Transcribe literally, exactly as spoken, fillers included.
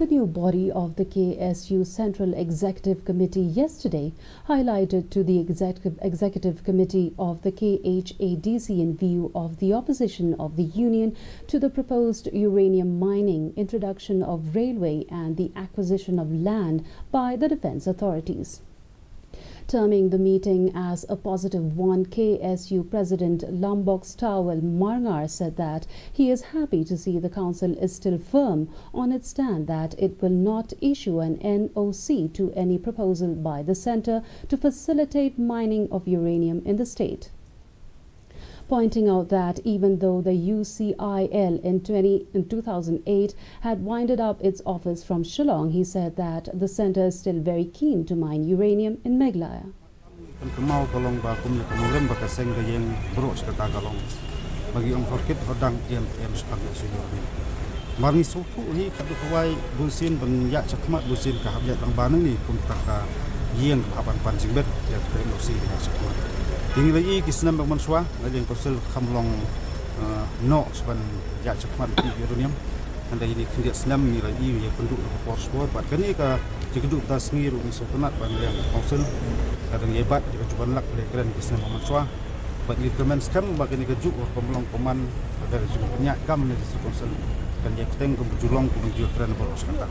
The new body of the K S U Central Executive Committee yesterday highlighted to the Executive, Executive Committee of the K H A D C in view of the opposition of the union to the proposed uranium mining, introduction of railway, and the acquisition of land by the defense authorities. Terming the meeting as a positive one, K S U President Lambok Stawell Marngar said that he is happy to see the council is still firm on its stand that it will not issue an N O C to any proposal by the centre to facilitate mining of uranium in the state. Pointing out that even though the U C I L in twenty, in two thousand eight had winded up its office from Shillong, he said that the centre is still very keen to mine uranium in Meghalaya. Kan kynmaw ka long ba kum ïa ka nongrim ba ka seng ka ïeng baroh shi katta ka long ba ngi ong hor kit hor dang, em em shi kham ïa shi ïoh rim. Mar ngi sngewthuh hi ka duk kawai bunsien ban ïaid shakhmat, bunsien ka hap ïaid lang ba nangne kum kata ka ïeng ka hap ban pan jingbit ïa ka N O C ka ïaid shakhmat. Te ngi la i ki snem ba mynshuwa na liang council kham long, eh, noh sha ban ïaid shakhmat ïa ki uranium. Hynrei ïa kine khyndiat snem ngi la i ïa kynduh na ka por shipor bad kane ka jingkynduh mynta sngi ruh ngi sngewtynnat ba na liang council ka dang ïa bat ïa ka juh ban lak leh kren ki snem ba mynshuwa. Bad ngi kyrmen skhem ba kane ka juh ka long ka man ka jingpynïaid kam na district council kan ïa bteng kum ka juh long kum ka juh kren baroh shi katta.